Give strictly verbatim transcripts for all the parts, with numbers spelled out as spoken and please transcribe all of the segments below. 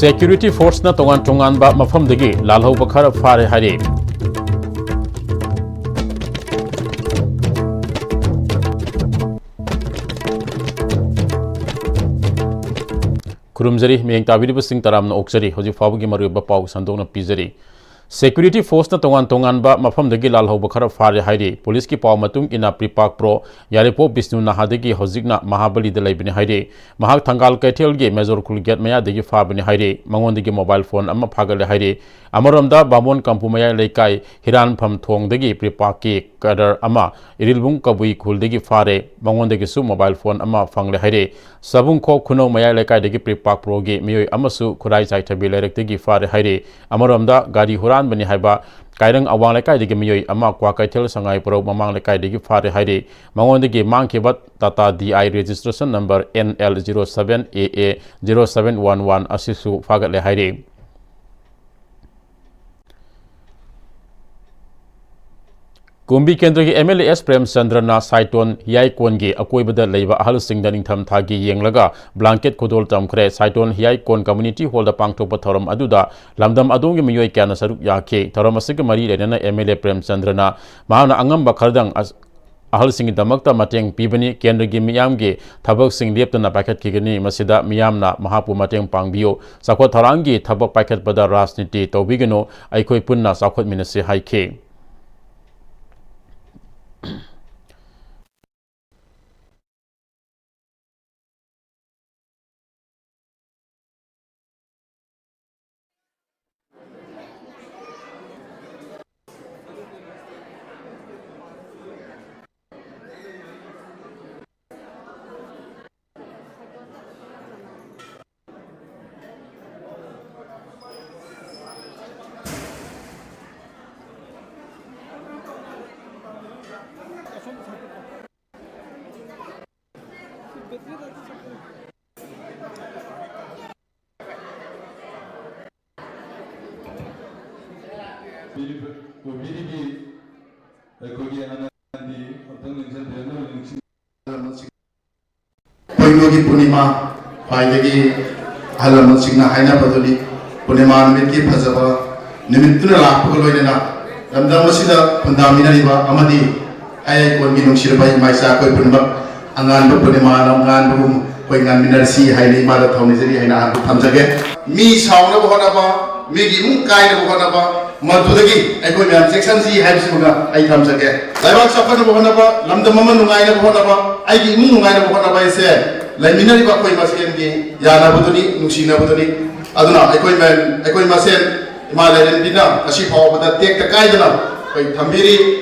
Security forceꯅ ꯇꯣꯉꯥꯟ ꯇꯣꯉꯥꯟꯕ ꯃꯐꯝꯗꯒꯤ ꯂꯥꯜꯍꯧꯕ ꯈꯔ ꯐꯥꯔꯦ ꯍꯥꯏꯔꯤ꯫ ꯈꯨꯔꯨꯝꯖꯔꯤ, ꯃꯤꯠꯌꯦꯡ ꯇꯥꯕꯤꯔꯤꯕꯁꯤꯡ ꯇꯔꯥꯝꯅ ꯑꯣꯛꯆꯔꯤ꯫ ꯍꯧꯖꯤꯛ ꯐꯥꯎꯕꯒꯤ ꯃꯔꯨꯑꯣꯏꯕ ꯄꯥꯎ ꯁꯟꯗꯣꯛꯅ ꯄꯤꯖꯔꯤ꯫ Security forceꯅ ꯇꯣꯉꯥꯟ ꯇꯣꯉꯥꯟꯕ ꯃꯐꯝꯗꯒꯤ ꯂꯥꯜꯍꯧꯕ ꯈꯔ ꯐꯥꯔꯦ ꯍꯥꯏꯔꯤ꯫ ꯄꯨꯂꯤꯁꯀꯤ ꯄꯥꯎ ꯃꯇꯨꯡ ꯏꯟꯅ, ꯄ꯭ꯔꯤꯄꯥꯛ ꯄ꯭ꯔꯣ ꯌꯥꯏꯔꯤꯄꯣꯛ ꯕꯤꯁꯅꯨ ꯅꯍꯥꯗꯒꯤ ꯍꯧꯖꯤꯛꯅ ꯃꯍꯥꯕꯂꯤꯗ ꯂꯩꯕꯅꯤ ꯍꯥꯏꯔꯤ꯫ ꯃꯍꯥꯛ ꯊꯪꯒꯥꯜ ꯀꯩꯊꯦꯜꯒꯤ ꯃꯦꯖꯣꯔ ꯈꯨꯜ ꯒꯦꯠ ꯃꯌꯥꯗꯒꯤ ꯐꯥꯕꯅꯤ ꯍꯥꯏꯔꯤ꯫ ꯃꯉꯣꯟꯗꯒꯤ ꯃꯣꯕꯥꯏꯜ ꯐꯣꯟ ꯑꯃ ꯐꯥꯒꯠꯂꯦ ꯍꯥꯏꯔꯤ꯫ ꯑꯃꯔꯣꯝꯗ, ꯕꯥꯃꯣꯟ ꯀꯝꯄꯨ ꯃꯌꯥꯏ ꯂꯩꯀꯥꯏ ꯍꯤꯔꯥꯟꯐꯝ ꯊꯣꯡꯗꯒꯤ ꯄ꯭ꯔꯤꯄꯥꯛꯀꯤ ꯀꯗꯔ ꯑꯃ ꯏꯔꯤꯜꯕꯨꯡ ꯀꯕꯨꯏ ꯈꯨꯜꯗꯒꯤ ꯐꯥꯔꯦ꯫ ꯃꯉꯣꯟꯗꯒꯤꯁꯨ ꯃꯣꯕꯥꯏꯜ ꯐꯣꯟ ꯑꯃ ꯐꯪꯂꯦ ꯍꯥꯏꯔꯤ꯫ ꯁꯕꯨꯡꯈꯣꯛ ꯈꯨꯅꯧ ꯃꯌꯥꯏ ꯂꯩꯀꯥꯏꯗꯒꯤ ꯄ꯭ꯔꯤꯄꯥꯛ ꯄ꯭ꯔꯣꯒꯤ ꯃꯤꯑꯣꯏ ꯑꯃꯁꯨ ꯈꯨꯔꯥꯏ ꯆꯥꯏꯊꯕꯤ ꯂꯩꯔꯛꯇꯒꯤ ꯐꯥꯔꯦ ꯍꯥꯏꯔꯤ꯫ ꯑꯃꯔꯣꯝꯗ, ꯒꯥꯔꯤ ꯍꯨꯔꯥꯟꯕꯅꯤ ꯍꯥꯏꯕ ꯀꯥꯏꯔꯪ ꯑꯋꯥꯡ ꯂꯩꯀꯥꯏꯗꯒꯤ ꯃꯤꯑꯣꯏ ꯑꯃ ꯀ꯭ꯋꯥꯀꯩꯊꯦꯜ ꯁꯉꯥꯏ ꯄꯨꯔꯧ ꯃꯃꯥꯡ ꯂꯩꯀꯥꯏꯗꯒꯤ ꯐꯥꯔꯦ ꯍꯥꯏꯔꯤ꯫ ꯃꯉꯣꯟꯗꯒꯤ ꯃꯥꯡꯈꯤꯕ Tata D I registration number N L zero seven A A zero seven one one ꯑꯁꯤꯁꯨ ꯐꯥꯒꯠꯂꯦ ꯍꯥꯏꯔꯤ꯫ ꯀꯨꯝꯕꯤ ꯀꯦꯟꯗ꯭ꯔꯒꯤ M L A S ꯄ꯭ꯔꯦꯝꯆꯟꯗ꯭ꯔꯅ ꯁꯥꯏꯇꯣꯟ ꯍꯤꯌꯥꯏꯀꯣꯟꯒꯤ ꯑꯀꯣꯏꯕꯗ ꯂꯩꯕ ꯑꯍꯜꯁꯤꯡꯗ ꯅꯤꯡꯊꯝꯊꯥꯒꯤ ꯌꯦꯡꯂꯒ blanket ꯈꯨꯗꯣꯜ ꯇꯝꯈ꯭ꯔꯦ꯫ ꯁꯥꯏꯇꯣꯟ ꯍꯤꯌꯥꯏꯀꯣꯟ community hallꯗ ꯄꯥꯡꯊꯣꯛꯄ ꯊꯧꯔꯝ ꯑꯗꯨꯗ ꯂꯝꯗꯝ ꯑꯗꯣꯝꯒꯤ ꯃꯤꯑꯣꯏ ꯀꯌꯥꯅ ꯁꯔꯨꯛ ꯌꯥꯈꯤ꯫ ꯊꯧꯔꯝ ꯑꯁꯤꯒ ꯃꯔꯤ ꯂꯩꯅꯅ M L A ꯄ꯭ꯔꯦꯝꯆꯟꯗ꯭ꯔꯅ ꯃꯍꯥꯛꯅ ꯑꯉꯝꯕ ꯈꯔꯗꯪ ꯑꯁ-, ꯑꯍꯜꯁꯤꯡꯒꯤꯗꯃꯛꯇ ꯃꯇꯦꯡ ꯄꯤꯕꯅꯤ꯫ ꯀꯦꯟꯗ꯭ꯔꯒꯤ ꯃꯤꯌꯥꯝꯒꯤ ꯊꯕꯛꯁꯤꯡ ꯂꯦꯞꯇꯅ ꯄꯥꯏꯈꯠꯈꯤꯒꯅꯤ꯫ ꯃꯁꯤꯗ ꯃꯤꯌꯥꯝꯅ ꯃꯍꯥꯛꯄꯨ ꯃꯇꯦꯡ ꯄꯥꯡꯕꯤꯌꯨ꯫ ꯆꯥꯎꯈꯠ ꯊꯧꯔꯥꯡꯒꯤ ꯊꯕꯛ ꯄꯥꯏꯈꯠꯄꯗ ꯔꯥꯖꯅꯤꯇꯤ ꯇꯧꯕꯤꯒꯅꯨ꯫ ꯑꯩꯈꯣꯏ ꯄꯨꯟꯅ ꯆꯥꯎꯈꯠꯃꯤꯟꯅꯁꯤ ꯍꯥꯏꯈꯤ꯫ ꯑꯩꯈꯣꯏꯒꯤ ꯍꯥꯟꯅꯗꯤ ꯑꯝꯇꯪ ꯅꯤꯡꯁꯤꯡꯕꯤꯔꯝꯃꯣ, ꯅꯤꯡꯁꯤꯡ- ꯄꯣꯏꯅꯨꯒꯤ ꯄꯨꯔꯅꯤꯃꯥ ꯈ꯭ꯋꯥꯏꯗꯒꯤ ꯑꯍꯜ ꯂꯃꯟꯁꯤꯡꯅ ꯍꯥꯏꯅꯕꯗꯨꯅꯤ, ꯄꯨꯔꯅꯤꯃꯥ ꯅꯨꯃꯤꯠꯀꯤ ꯐꯖꯕ ꯅꯨꯃꯤꯠꯇꯨꯅ ꯂꯥꯛꯄꯒ ꯂꯣꯏꯅꯅ ꯂꯝꯗꯝ ꯑꯁꯤꯗ ꯈꯨꯟꯗꯥꯃꯤꯟꯅꯔꯤꯕ ꯑꯃꯗꯤ ꯑꯩ ꯑꯩꯀꯣꯟꯒꯤ ꯅꯨꯡꯁꯤꯔꯕ ꯏꯃꯥ ꯏꯆꯥ ꯑꯩꯈꯣꯏ ꯄꯨꯝꯅꯃꯛ ꯑꯉꯥꯟꯕ ꯄꯨꯔꯅꯤꯃꯥ ꯉꯥꯟꯕꯒꯨꯝ ꯑꯩꯈꯣꯏ ꯉꯥꯟꯃꯤꯟꯅꯔꯁꯤ ꯍꯥꯏꯅ ꯏꯃꯥꯗ ꯊꯧꯅꯤꯖꯔꯤ ꯍꯥꯏꯅ ꯑꯍꯥꯟꯕ ꯊꯝꯖꯒꯦ꯫ ꯃꯤ ꯁꯥꯎꯅꯕ ꯍꯣꯠꯅꯕ, ꯃꯤꯒꯤ ꯏꯃꯨꯡ ꯀꯥꯏꯅꯕ ꯍꯣꯠꯅꯕ, ꯃꯗꯨꯗꯒꯤ ꯑꯩꯈꯣꯏ ꯃꯌꯥꯝ ꯆꯦꯛꯁꯤꯟꯁꯤ ꯍꯥꯏꯕꯁꯤꯃꯒ ꯑꯩ ꯊꯝꯖꯒꯦ꯫ ꯂꯩꯕꯥꯛ ꯆꯥꯎꯈꯠꯅꯕ ꯍꯣꯠꯅꯕ, ꯂꯝꯗꯝ ꯑꯃ ꯅꯨꯡꯉꯥꯏꯅꯕ ꯍꯣꯠꯅꯕ, ꯑꯩꯒꯤ ꯏꯃꯨꯡ ꯅꯨꯡꯉꯥꯏꯅꯕ ꯍꯣꯠꯅꯕ ꯍꯥꯏꯁꯦ ꯂꯩꯃꯤꯟꯅꯔꯤꯕ ꯑꯩꯈꯣꯏ ꯃꯁꯦꯟꯒꯤ ꯌꯥꯅꯕꯗꯨꯅꯤ, ꯅꯨꯡꯁꯤꯅꯕꯗꯨꯅꯤ꯫ ꯑꯗꯨꯅ ꯑꯩꯈꯣꯏ ꯃ-, ꯑꯩꯈꯣꯏ ꯃꯁꯦꯟ ꯏꯃꯥ ꯂꯥꯏꯔꯦꯝꯕꯤꯅ ꯉꯁꯤ ꯐꯥꯎꯕꯗ ꯇꯦꯛꯇ ꯀꯥꯏꯗꯅ ꯑꯩꯈꯣꯏ ꯊꯝꯕꯤꯔꯤ,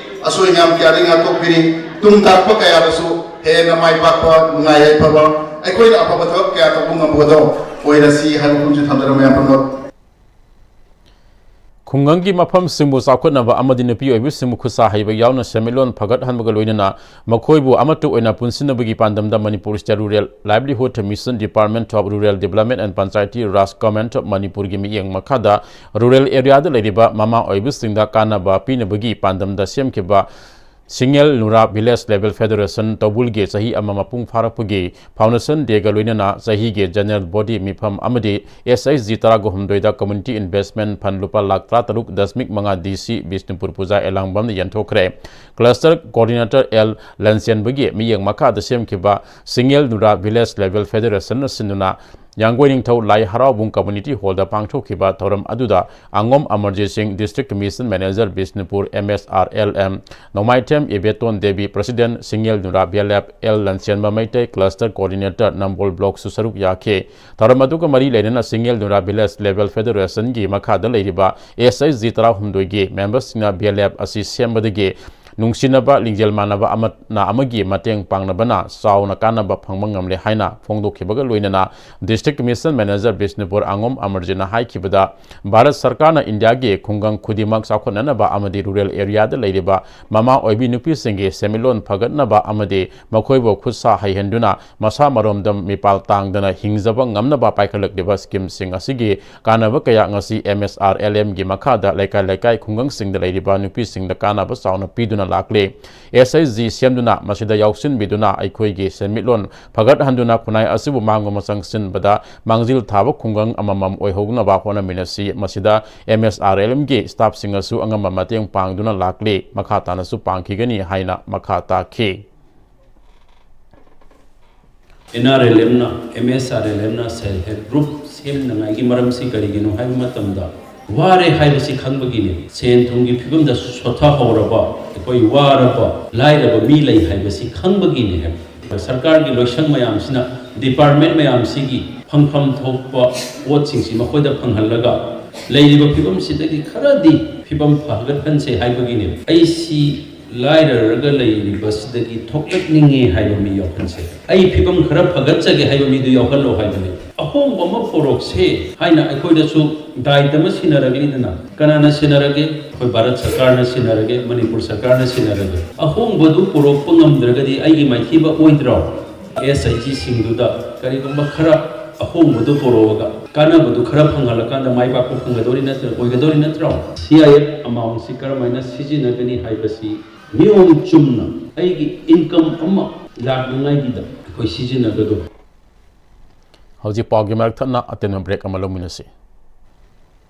ꯑꯁꯣꯏ ꯑꯉꯥꯝ ꯀꯌꯥꯗꯒꯤ ꯉꯥꯛꯊꯣꯛꯄꯤꯔꯤ꯫ ꯇꯨꯡ ꯇꯥꯔꯛꯄ ꯀꯌꯥꯗꯁꯨ ꯍꯦꯟꯅ ꯃꯥꯏ ꯄꯥꯛꯄ, ꯅꯨꯡꯉꯥꯏ ꯌꯥꯏꯐꯕ, ꯑꯩꯈꯣꯏꯅ ꯑꯐꯕ ꯊꯕꯛ ꯀꯌꯥ ꯇꯧꯕ ꯉꯝꯕꯗꯣ ꯑꯣꯏꯔꯁꯤ ꯍꯥꯏꯕ ꯋꯥꯐꯝꯁꯤ ꯊꯝꯖꯔꯝꯕ ꯌꯥꯝ ꯐꯝꯗꯣꯛ꯫ ꯈꯨꯡꯒꯪꯒꯤ ꯃꯐꯝꯁꯤꯡꯕꯨ ꯆꯥꯎꯈꯠꯅꯕ ꯑꯃꯗꯤ ꯅꯨꯄꯤ ꯑꯣꯏꯕꯤꯁꯤꯡꯕꯨ ꯈꯨꯠꯁꯥ ꯍꯩꯕ ꯌꯥꯎꯅ ꯁꯦꯟꯃꯤꯠꯂꯣꯟ ꯐꯒꯠꯍꯟꯕꯒ ꯂꯣꯏꯅꯅ ꯃꯈꯣꯏꯕꯨ ꯑꯃꯠꯇ ꯑꯣꯏꯅ ꯄꯨꯟꯁꯤꯟꯅꯕꯒꯤ ꯄꯥꯟꯗꯝꯗ Manipur State Rural Livelihood Mission, Department of Rural Development and Panchayati Raj, Government of ꯃꯅꯤꯄꯨꯔꯒꯤ ꯃꯤꯠꯌꯦꯡ ꯃꯈꯥꯗ rural areaꯗ ꯂꯩꯔꯤꯕ ꯃꯃꯥ ꯑꯣꯏꯕꯤꯁꯤꯡꯗ ꯀꯥꯟꯅꯕ ꯄꯤꯅꯕꯒꯤ ꯄꯥꯟꯗꯝꯗ ꯁꯦꯝꯈꯤꯕ ꯁꯤꯡꯉꯦꯜ ꯅꯨꯔꯥ Village Level Federation ꯇꯧꯕꯨꯜꯒꯤ ꯆꯍꯤ ꯑꯃ ꯃꯄꯨꯡ ꯐꯥꯔꯛꯄꯒꯤ Foundation Dayꯒ ꯂꯣꯏꯅꯅ ꯆꯍꯤꯒꯤ General Body ꯃꯤꯐꯝ ꯑꯃꯗꯤ S H G ꯇꯔꯥꯒ ꯍꯨꯝꯗꯣꯏꯗ Community Investment Fund ꯂꯨꯄꯥ ꯂꯥꯈ ꯇꯔꯥ ꯇꯔꯨꯛ ꯗꯁꯃꯤꯛ ꯃꯉꯥ D C ꯕꯤꯁꯅꯨꯄꯨꯔ ꯄꯨꯖꯥ ꯑꯦꯂꯥꯡꯕꯝꯅ ꯌꯦꯟꯊꯣꯛꯈ꯭ꯔꯦ꯫ Cluster Coordinator L ꯂꯟꯆꯦꯟꯕꯒꯤ ꯃꯤꯠꯌꯦꯡ ꯃꯈꯥꯗ ꯁꯦꯝꯈꯤꯕ ꯁꯤꯡꯉꯦꯜ ꯅꯨꯔꯥ Village Level Federation ꯁꯤꯟꯗꯨꯅ ꯌꯥꯡꯒꯣꯏ ꯅꯤꯡꯊꯧ ꯂꯥꯏ ꯍꯔꯥꯎꯕꯨꯡ Community Hallꯗ ꯄꯥꯡꯊꯣꯛꯈꯤꯕ ꯊꯧꯔꯝ ꯑꯗꯨꯗ ꯑꯉꯣꯝ ꯑꯃꯔꯖꯤꯠ ꯁꯤꯡ, District Mission Manager Bishnupur, M S R L M, Nongmaithem Ibeton Devi, President Singngel Nura B L F, L Lanchenba Meitei, Cluster Coordinator ꯅꯝꯕꯣꯜ Blockꯁꯨ ꯁꯔꯨꯛ ꯌꯥꯈꯤ꯫ ꯊꯧꯔꯝ ꯑꯗꯨꯒ ꯃꯔꯤ ꯂꯩꯅꯅ ꯁꯤꯡꯉꯦꯜ ꯅꯨꯔꯥ Village Level Federationꯒꯤ ꯃꯈꯥꯗ ꯂꯩꯔꯤꯕ S H G ꯇꯔꯥꯍꯨꯝꯗꯣꯏꯒꯤ memberꯁꯤꯡꯅ B L F ꯑꯁꯤ ꯁꯦꯝꯕꯗꯒꯤ ꯅꯨꯡꯁꯤꯅꯕ, ꯂꯤꯡꯖꯦꯜ ꯃꯥꯟꯅꯕ ꯑꯃꯅ ꯑꯃꯒꯤ ꯃꯇꯦꯡ ꯄꯥꯡꯅꯕꯅ ꯆꯥꯎꯅ ꯀꯥꯟꯅꯕ ꯐꯪꯕ ꯉꯝꯂꯦ ꯍꯥꯏꯅ ꯐꯣꯡꯗꯣꯛꯈꯤꯕꯒ ꯂꯣꯏꯅꯅ District Mission Manager Bishnupur ꯑꯉꯣꯝ ꯑꯃꯔꯖꯤꯠꯅ ꯍꯥꯏꯈꯤꯕꯗ, Bharat ꯁꯔꯀꯥꯔꯅ ꯏꯟꯗꯤꯌꯥꯒꯤ ꯈꯨꯡꯒꯪ ꯈꯨꯗꯤꯡꯃꯛ ꯆꯥꯎꯈꯠꯅꯅꯕ ꯑꯃꯗꯤ rural areaꯗ ꯂꯩꯔꯤꯕ ꯃꯃꯥ ꯑꯣꯏꯕꯤ ꯅꯨꯄꯤꯁꯤꯡꯒꯤ ꯁꯦꯟꯃꯤꯠꯂꯣꯟ ꯐꯒꯠꯅꯕ ꯑꯃꯗꯤ ꯃꯈꯣꯏꯕꯨ ꯈꯨꯠ ꯁꯥ ꯍꯩꯍꯟꯗꯨꯅ ꯃꯁꯥ ꯃꯔꯣꯝꯗꯣꯝ ꯃꯤꯄꯥꯜ ꯇꯥꯡꯗꯅ ꯍꯤꯡꯖꯕ ꯉꯝꯅꯕ ꯄꯥꯏꯈꯠꯂꯛꯂꯤꯕ schemeꯁꯤꯡ ꯑꯁꯤꯒꯤ ꯀꯥꯟꯅꯕ ꯀꯌꯥ ꯉꯁꯤ M S R L Mꯒꯤ ꯃꯈꯥꯗ ꯂꯩꯀꯥꯏ ꯂꯩꯀꯥꯏ ꯈꯨꯡꯒꯪꯁꯤꯡꯗ ꯂꯩꯔꯤꯕ ꯅꯨꯄꯤꯁꯤꯡꯗ ꯀꯥꯟꯅꯕ ꯆꯥꯎꯅ ꯄꯤꯗꯨꯅ ꯂꯥꯛꯂꯤ꯫ ꯑꯦꯁ ꯑꯩꯆ ꯖꯤ ꯁꯦꯝꯗꯨꯅ ꯃꯁꯤꯗ ꯌꯥꯎꯁꯤꯟꯕꯤꯗꯨꯅ ꯑꯩꯈꯣꯏꯒꯤ ꯁꯦꯟꯃꯤꯠꯂꯣꯟ ꯐꯒꯠꯍꯟꯗꯨꯅ ꯈꯨꯟꯅꯥꯏ ꯑꯁꯤꯕꯨ ꯃꯥꯡꯕ ꯃꯆꯪ ꯁꯤꯟꯕꯗ ꯃꯥꯡꯖꯤꯜ ꯊꯥꯕ ꯈꯨꯡꯒꯪ ꯑꯃꯃꯝ ꯑꯣꯏꯍꯧꯅꯕ ꯍꯣꯠꯅꯃꯤꯟꯅꯁꯤ꯫ ꯃꯁꯤꯗ ꯑꯦꯝ ꯑꯦꯁ ꯑꯥꯔ ꯑꯦꯜ ꯑꯦꯝꯒꯤ ꯁ꯭ꯇꯥꯐꯁꯤꯡꯅꯁꯨ ꯑꯉꯝꯕ ꯃꯇꯦꯡ ꯄꯥꯡꯗꯨꯅ ꯂꯥꯛꯂꯤ, ꯃꯈꯥ ꯇꯥꯅꯁꯨ ꯄꯥꯡꯈꯤꯒꯅꯤ ꯍꯥꯏꯅ ꯃꯈꯥ ꯇꯥꯈꯤ꯫ ꯑꯦꯟ ꯑꯥꯔ ꯑꯦꯜ ꯑꯦꯝꯅ, ꯑꯦꯝ ꯑꯦꯁ ꯑꯥꯔ ꯑꯦꯜ ꯑꯦꯝꯅ ꯁꯦꯜꯐ ꯍꯦꯜꯞ ꯒ꯭ꯔꯨꯞ ꯁꯦꯝꯅꯉꯥꯏꯒꯤ ꯃꯔꯝꯁꯤ ꯀꯔꯤꯒꯤꯅꯣ ꯍꯥꯏꯕ ꯃꯇꯝꯗ, ꯋꯥꯔꯦ ꯍꯥꯏꯕꯁꯤ ꯈꯪꯕꯒꯤꯅꯤ꯫ ꯁꯦꯟ ꯊꯨꯝꯒꯤ ꯐꯤꯕꯝꯗ ꯁꯣꯊꯍꯧꯔꯕ, ꯑꯩꯈꯣꯏ ꯋꯥꯔꯕ, ꯂꯥꯏꯔꯕ ꯃꯤ ꯂꯩ ꯍꯥꯏꯕꯁꯤ ꯈꯪꯕꯒꯤꯅꯤ ꯍꯥꯏꯕ꯫ ꯁꯔꯀꯥꯔꯒꯤ ꯂꯣꯏꯁꯪ ꯃꯌꯥꯝꯁꯤꯅ, ꯗꯤꯄꯥꯔꯠꯃꯦꯟ ꯃꯌꯥꯝꯁꯤꯒꯤ ꯐꯪꯐꯝ ꯊꯣꯛꯄ ꯄꯣꯠꯁꯤꯡꯁꯤ ꯃꯈꯣꯏꯗ ꯐꯪꯍꯜꯂꯒ, ꯂꯩꯔꯤꯕ ꯐꯤꯕꯝꯁꯤꯗꯒꯤ ꯈꯔꯗꯤ ꯐꯤꯕꯝ ꯐꯒꯠꯍꯟꯁꯦ ꯍꯥꯏꯕꯒꯤꯅꯦꯕ꯫ ꯑꯩꯁꯤ ꯂꯥꯏꯔꯔꯒ ꯂꯩꯔꯤꯕꯁꯤꯗꯒꯤ ꯊꯣꯛꯂꯛꯅꯤꯡꯉꯦ ꯍꯥꯏꯕ ꯃꯤ ꯌꯥꯎꯍꯟꯁꯦ꯫ ꯑꯩ ꯐꯤꯕꯝ ꯈꯔ ꯐꯒꯠꯆꯒꯦ ꯍꯥꯏꯕ ꯃꯤꯗꯨ ꯌꯥꯎꯍꯜꯂꯣ ꯍꯥꯏꯕꯅꯤ꯫ ꯑꯍꯣꯡꯕ ꯑꯃ ꯄꯨꯔꯛꯁꯦ ꯍꯥꯏꯅ ꯑꯩꯈꯣꯏꯗꯁꯨ ꯗꯥꯏꯇ ꯑꯃ ꯁꯤꯟꯅꯔꯛꯂꯤꯗꯅ, ꯀꯅꯥꯅ ꯁꯤꯟꯅꯔꯒꯦ? ꯑꯩꯈꯣꯏ ꯚꯥꯔꯠ ꯁꯔꯀꯥꯔꯅ ꯁꯤꯟꯅꯔꯒꯦ, ꯃꯅꯤꯄꯨꯔ ꯁꯔꯀꯥꯔꯅ ꯁꯤꯟꯅꯔꯒꯦ꯫ ꯑꯍꯣꯡꯕꯗꯨ ꯄꯨꯔꯛꯄ ꯉꯝꯗ꯭ꯔꯒꯗꯤ ꯑꯩꯒꯤ ꯃꯥꯏꯊꯤꯕ ꯑꯣꯏꯗ꯭ꯔꯣ? ꯑꯦꯁ ꯑꯩꯆ ꯖꯤꯁꯤꯡꯗꯨꯗ ꯀꯔꯤꯒꯨꯝꯕ ꯈꯔ ꯑꯍꯣꯡꯕꯗꯨ ꯄꯨꯔꯛꯑꯒ, ꯀꯥꯟꯅꯕꯗꯨ ꯈꯔ ꯐꯪꯍꯜꯂꯀꯥꯟꯗ ꯃꯥꯏ ꯄꯥꯛꯄ ꯐꯪꯒꯗꯧꯔꯤ ꯅꯠꯇ꯭ꯔ, ꯑꯣꯏꯒꯗꯧꯔꯤ ꯅꯠꯇ꯭ꯔꯣ? ꯁꯤ ꯑꯥꯏ ꯑꯦꯐ ꯑꯦꯃꯥꯎꯟꯁꯤ ꯀꯔꯝꯍꯥꯏꯅ ꯁꯤꯖꯤꯟꯅꯒꯅꯤ ꯍꯥꯏꯕꯁꯤ ꯅꯤꯌꯣꯝ ꯆꯨꯝꯅ ꯑꯩꯒꯤ ꯏꯟꯀꯝ ꯑꯃ ꯂꯥꯛꯅꯉꯥꯏꯒꯤꯗ ꯑꯩꯈꯣꯏ ꯁꯤꯖꯤꯟꯅꯒꯗꯧꯔꯤ꯫ ꯍꯧꯖꯤꯛ ꯄꯥꯎꯒꯤ ꯃꯔꯛ ꯊꯠꯅ ꯑꯇꯦꯟꯕ ꯕ꯭ꯔꯦꯛ ꯑꯃ ꯂꯧꯃꯤꯟꯅꯁꯤ꯫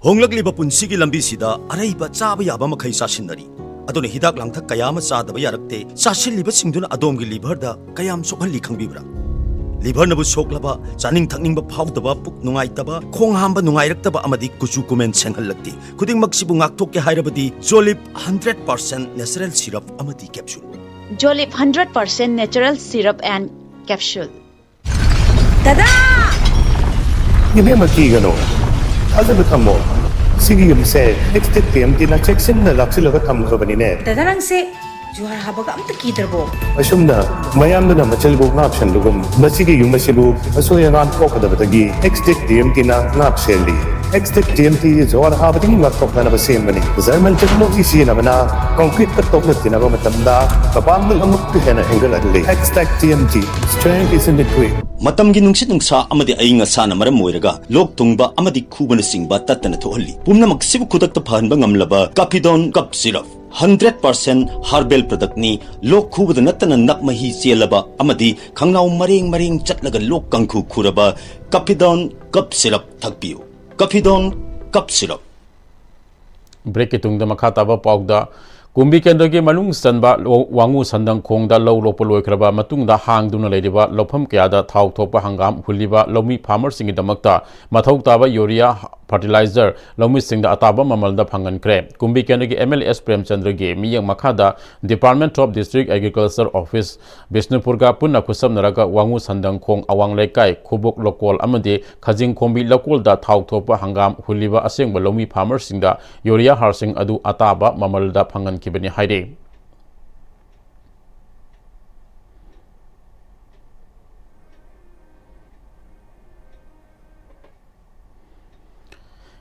ꯍꯣꯡꯂꯛꯂꯤꯕ ꯄꯨꯟꯁꯤꯒꯤ ꯂꯝꯕꯤꯁꯤꯗ ꯑꯔꯩꯕ ꯆꯥꯕ ꯌꯥꯕ ꯃꯈꯩ ꯆꯥꯁꯤꯟꯅꯔꯤ꯫ ꯑꯗꯨꯅ ꯍꯤꯗꯥꯛ ꯂꯥꯡꯊꯛ ꯀꯌꯥ ꯑꯃ ꯆꯥꯗꯕ ꯌꯥꯔꯛꯇꯦ꯫ ꯆꯥꯁꯤꯜꯂꯤꯕꯁꯤꯡꯗꯨꯅ ꯑꯗꯣꯝꯒꯤ ꯂꯤꯚꯔꯗ ꯀꯌꯥꯝ ꯁꯣꯛꯍꯜꯂꯤ ꯈꯪꯕꯤꯕ꯭ꯔꯥ? ꯂꯤꯚꯔꯅꯕꯨ ꯁꯣꯛꯂꯕ, ꯆꯥꯅꯤꯡ ꯊꯛꯅꯤꯡꯕ ꯐꯥꯎꯗꯕ, ꯄꯨꯛ ꯅꯨꯡꯉꯥꯏꯇꯕ, ꯈꯣꯡ ꯍꯥꯝꯕ ꯅꯨꯡꯉꯥꯏꯔꯛꯇꯕ ꯑꯃꯗꯤ ꯀꯨꯆꯨ ꯀꯨꯃꯦꯟ ꯁꯦꯡꯍꯜꯂꯛꯇꯦ꯫ ꯈꯨꯗꯤꯡꯃꯛꯁꯤꯕꯨ ꯉꯥꯛꯊꯣꯛꯀꯦ ꯍꯥꯏꯔꯕꯗꯤ ꯖꯣꯂꯤꯞ ꯍꯟꯗ꯭ꯔꯦꯠ ꯄꯥꯔꯁꯦꯟ ꯅꯦꯆꯔꯦꯜ ꯁꯤꯔꯞ ꯑꯃꯗꯤ capsule. Jolip hundred percent natural syrup and capsule. ꯗꯗꯥ! ꯏꯕꯦꯝꯃ, ꯀꯤꯒꯅꯨ, ꯊꯥꯖꯕ ꯊꯝꯃꯣ꯫ ꯁꯤꯒꯤ ꯌꯨꯝꯁꯦ ꯑꯦꯛꯁꯇꯦꯛ ꯇꯤ ꯑꯦꯝ ꯇꯤꯅ ꯆꯦꯛꯁꯤꯟꯅ ꯂꯥꯛꯁꯤꯜꯂꯒ ꯊꯝꯈ꯭ꯔꯕꯅꯤꯅꯦ꯫ ꯗꯗꯥ, ꯅꯪꯁꯦ ꯖꯨꯍꯥꯔ ꯍꯥꯕꯒ ꯑꯝꯇ ꯀꯤꯗ꯭ꯔꯕꯣ? ꯑꯁꯨꯝꯅ ꯃꯌꯥꯝꯗꯨꯅ ꯃꯆꯜꯕꯨ ꯉꯥꯛ ꯁꯦꯟꯕꯒꯨꯝ, ꯃꯁꯤꯒꯤ ꯌꯨꯝ ꯑꯁꯤꯕꯨ ꯑꯁꯣꯏ ꯑꯉꯥꯝ ꯊꯣꯛꯀꯗꯕꯗꯒꯤ ꯑꯦꯛꯁꯇꯦꯛ ꯇꯤ ꯑꯦꯝ ꯇꯤꯅ ꯉꯥꯛ ꯁꯦꯜꯂꯤ꯫ ꯑꯦꯛꯁꯇꯦꯛ ꯇꯤ ꯑꯦꯝ ꯇꯤ ꯖꯨꯍꯥꯔ ꯍꯥꯕꯗꯒꯤ ꯉꯥꯛꯊꯣꯛꯅꯅꯕ ꯁꯦꯝꯕꯅꯤ꯫ ꯖꯔꯃꯟ ꯇꯦꯛꯅꯣꯂꯣꯖꯤ ꯁꯤꯖꯤꯟꯅꯕꯅ ꯀꯪꯀ꯭ꯔꯤꯠꯇ ꯇꯣꯛꯅ ꯇꯤꯟꯅꯕ ꯃꯇꯝꯗ ꯃꯄꯥꯡꯒꯜ ꯑꯃꯨꯛꯀ ꯍꯦꯟꯅ ꯍꯦꯟꯒꯠꯍꯜꯂꯤ꯫ Xtech T M T, strength is in the grit. ꯃꯇꯝꯒꯤ ꯅꯨꯡꯁꯤꯠ ꯅꯨꯡꯁꯥ ꯑꯃꯗꯤ ꯑꯏꯪ ꯑꯁꯥꯅ ꯃꯔꯝ ꯑꯣꯏꯔꯒ ꯂꯣꯛ ꯊꯨꯡꯕ ꯑꯃꯗꯤ ꯈꯨꯕꯅꯆꯤꯡꯕ ꯇꯠꯇꯅ ꯊꯣꯛꯍꯜꯂꯤ꯫ ꯄꯨꯝꯅꯃꯛꯁꯤꯕꯨ ꯈꯨꯗꯛꯇ ꯐꯍꯟꯕ ꯉꯝꯂꯕ ꯀꯥꯐꯤꯗꯣꯟ cough syrup. Hundred percent herbal ꯄ꯭ꯔꯗꯛꯅꯤ꯫ ꯂꯣꯛ ꯈꯨꯕꯗ ꯅꯠꯇꯅ ꯅꯛ ꯃꯍꯤ ꯆꯦꯜꯂꯕ ꯑꯃꯗꯤ ꯈꯪꯅꯥꯎ ꯃꯔꯦꯡ ꯃꯔꯦꯡ ꯆꯠꯂꯒ ꯂꯣꯛ ꯀꯥꯡꯈꯨ ꯈꯨꯔꯕ ꯀꯐꯤꯗꯣꯟ ꯀꯞ ꯁꯤꯔꯞ ꯊꯛꯄꯤꯌꯨ꯫ ꯀꯐꯤꯗꯣꯟ ꯀꯞ ꯁꯤꯔꯞ꯫ ꯕ꯭ꯔꯦꯛꯀꯤ ꯇꯨꯡꯗ ꯃꯈꯥ ꯇꯥꯕ ꯄꯥꯎꯗ, ꯀꯨꯝꯕꯤ ꯀꯦꯟꯗ꯭ꯔꯒꯤ ꯃꯅꯨꯡ ꯆꯟꯕ ꯂꯣ-, ꯋꯥꯉꯨ ꯁꯟꯗꯪꯈꯣꯡꯗ ꯂꯧ ꯂꯣꯛꯄ ꯂꯣꯏꯈ꯭ꯔꯕ ꯃꯇꯨꯡꯗ ꯍꯥꯡꯗꯨꯅ ꯂꯩꯔꯤꯕ ꯂꯧꯐꯝ ꯀꯌꯥꯗ ꯊꯥꯎ ꯊꯣꯛꯄ ꯍꯪꯒꯥꯝ ꯍꯨꯜꯂꯤꯕ ꯂꯧꯃꯤ ꯐꯥꯔꯃꯔꯁꯤꯡꯒꯤꯗꯃꯛꯇ ꯃꯊꯧ ꯇꯥꯕ ꯌꯨꯔꯤꯌꯥ ꯐꯔꯇꯤꯂꯥꯏꯖꯔ ꯂꯧꯃꯤꯁꯤꯡꯗ ꯑꯇꯥꯕ ꯃꯃꯜꯗ ꯐꯪꯍꯟꯈ꯭ꯔꯦ꯫ ꯀꯨꯝꯕꯤ ꯀꯦꯟꯗ꯭ꯔꯒꯤ ꯑꯦꯝ ꯑꯦꯜ ꯑꯦ ꯑꯦꯁ ꯄ꯭ꯔꯦꯝꯆꯟꯗ꯭ꯔꯒꯤ ꯃꯤꯠꯌꯦꯡ ꯃꯈꯥꯗ Department of District Agriculture Office ꯕꯤꯁꯅꯨꯄꯨꯔꯒ ꯄꯨꯟꯅ ꯈꯨꯠꯁꯝꯅꯔꯒ ꯋꯥꯉꯨ ꯁꯟꯗꯪꯈꯣꯡ ꯑꯋꯥꯡ ꯂꯩꯀꯥꯏ, ꯈꯨꯕꯣꯛ ꯂꯣꯀꯣꯜ ꯑꯃꯗꯤ ꯈꯖꯤꯡꯈꯣꯡꯕꯤ ꯂꯧꯀꯣꯜꯗ ꯊꯥꯎ ꯊꯣꯛꯄ ꯍꯪꯒꯥꯝ ꯍꯨꯜꯂꯤꯕ ꯑꯁꯦꯡꯕ ꯂꯧꯃꯤ ꯐꯥꯔꯃꯔꯁꯤꯡꯗ ꯌꯨꯔꯤꯌꯥ ꯍꯥꯔꯁꯤꯡ ꯑꯗꯨ ꯑꯇꯥꯕ ꯃꯃꯜꯗ ꯐꯪꯍꯟꯈꯤꯕꯅꯤ ꯍꯥꯏꯔꯤ꯫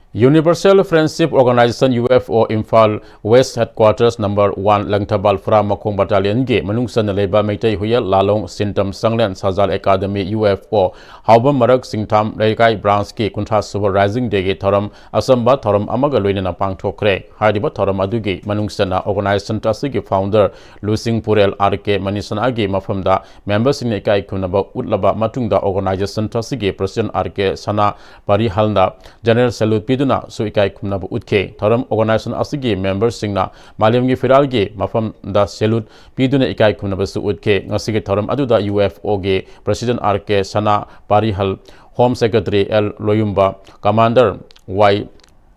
Universal Friendship Organization, U F O, Imphal West Headquarters number one, Langthabal ꯐꯨꯔꯥ ꯃꯈꯣꯡ battalionꯒꯤ ꯃꯅꯨꯡ ꯆꯟꯅ ꯂꯩꯕ ꯃꯩꯇꯩ ꯍꯨꯌꯦꯜ ꯂꯥꯂꯣꯡ ꯁꯤꯟꯇꯝ ꯆꯥꯡꯂꯦꯟ ꯁꯖꯥꯜ ꯑꯦꯀꯥꯗꯃꯤ, U F O, ꯍꯥꯎꯕꯝ ꯃꯔꯛ ꯁꯤꯡꯊꯥꯝ ꯂꯩꯀꯥꯏ branchꯀꯤ ꯀꯨꯟꯊ꯭ꯔꯥ ꯁꯨꯕ Rising Dayꯒꯤ ꯊꯧꯔꯝ ꯑꯆꯝꯕ ꯊꯧꯔꯝ ꯑꯃꯒ ꯂꯣꯏꯅꯅ ꯄꯥꯡꯊꯣꯛꯈ꯭ꯔꯦ꯫ ꯍꯥꯏꯔꯤꯕ ꯊꯧꯔꯝ ꯑꯗꯨꯒꯤ ꯃꯅꯨꯡ ꯆꯟꯅ organization ꯑꯁꯤꯒꯤ founder ꯂꯨꯆꯤꯡ ꯄꯨꯔꯦꯜ ꯑꯥꯔ ꯀꯦ ꯃꯅꯤꯁꯅꯥꯒꯤ ꯃꯐꯝꯗ memberꯁꯤꯡꯅ ꯏꯀꯥꯏ ꯈꯨꯝꯅꯕ ꯎꯠꯂꯕ ꯃꯇꯨꯡꯗ organization ꯑꯁꯤꯒꯤ president ꯑꯥꯔ ꯀꯦ ꯁꯅꯥ ꯄꯥꯔꯤꯍꯜꯅ general salute ꯄꯤꯗꯨꯅꯁꯨ ꯏꯀꯥꯏ ꯈꯨꯝꯅꯕ ꯎꯠꯈꯤ꯫ ꯊꯧꯔꯝ organization ꯑꯁꯤꯒꯤ memberꯁꯤꯡꯅ ꯃꯥꯂꯦꯝꯒꯤ ꯐꯤꯔꯥꯜꯒꯤ ꯃꯐꯝꯗ salute ꯄꯤꯗꯨꯅ ꯏꯀꯥꯏ ꯈꯨꯝꯅꯕꯁꯨ ꯎꯠꯈꯤ꯫ ꯉꯁꯤꯒꯤ ꯊꯧꯔꯝ ꯑꯗꯨꯗ U F Oꯒꯤ president ꯑꯥꯔ ꯀꯦ ꯁꯅꯥ ꯄꯥꯔꯤꯍꯜ, home secretary ꯑꯦꯜ ꯂꯣꯌꯨꯝꯕ, commander ꯋꯥꯏ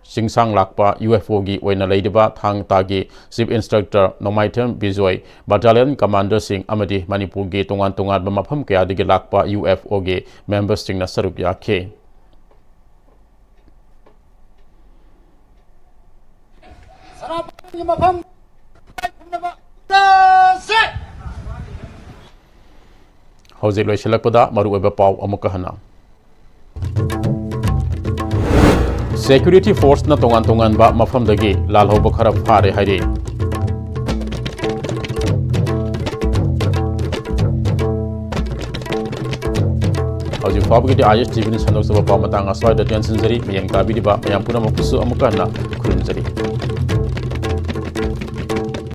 ꯆꯤꯡꯁꯥꯡ ꯂꯥꯛꯄ, U F Oꯒꯤ ꯑꯣꯏꯅ ꯂꯩꯔꯤꯕ ꯊꯥꯡ ꯇꯥꯒꯤ chief instructor ꯅꯣꯡꯃꯥꯏꯊꯦꯝ ꯕꯤꯖꯣꯏ, battalion commanderꯁꯤꯡ ꯑꯃꯗꯤ ꯃꯅꯤꯄꯨꯔꯒꯤ ꯇꯣꯉꯥꯟ ꯇꯣꯉꯥꯟꯕ ꯃꯐꯝ ꯀꯌꯥꯗꯒꯤ ꯂꯥꯛꯄ U F Oꯒꯤ memberꯁꯤꯡꯅ ꯁꯔꯨꯛ ꯌꯥꯈꯤ꯫ ꯁꯅꯥꯄꯇꯤꯒꯤ ꯃꯐꯝ ꯆꯠꯁꯦ! ꯍꯧꯖꯤꯛ ꯂꯣꯏꯁꯤꯜꯂꯛꯄꯗ ꯃꯔꯨꯑꯣꯏꯕ ꯄꯥꯎ ꯑꯃꯨꯛꯀ ꯍꯟꯅ꯫ Security forceꯅ ꯇꯣꯉꯥꯟ ꯇꯣꯉꯥꯟꯕ ꯃꯐꯝꯗꯒꯤ ꯂꯥꯜꯍꯧꯕ ꯈꯔ ꯐꯥꯔꯦ ꯍꯥꯏꯔꯤ꯫ ꯍꯧꯖꯤꯛ ꯐꯥꯎꯕꯒꯤꯗꯤ I S T Vꯅ ꯁꯟꯗꯣꯛꯆꯕ ꯄꯥꯎ ꯃꯇꯥꯡ ꯑꯁ꯭ꯋꯥꯏꯗ ꯇꯦꯟꯁꯤꯟꯖꯔꯤ꯫ ꯃꯤꯠꯌꯦꯡ ꯇꯥꯕꯤꯔꯤꯕ ꯃꯌꯥꯝ ꯄꯨꯝꯅꯃꯛꯄꯨꯁꯨ ꯑꯃꯨꯛꯀ ꯍꯟꯅ ꯈꯨꯔꯨꯝꯖꯔꯤ꯫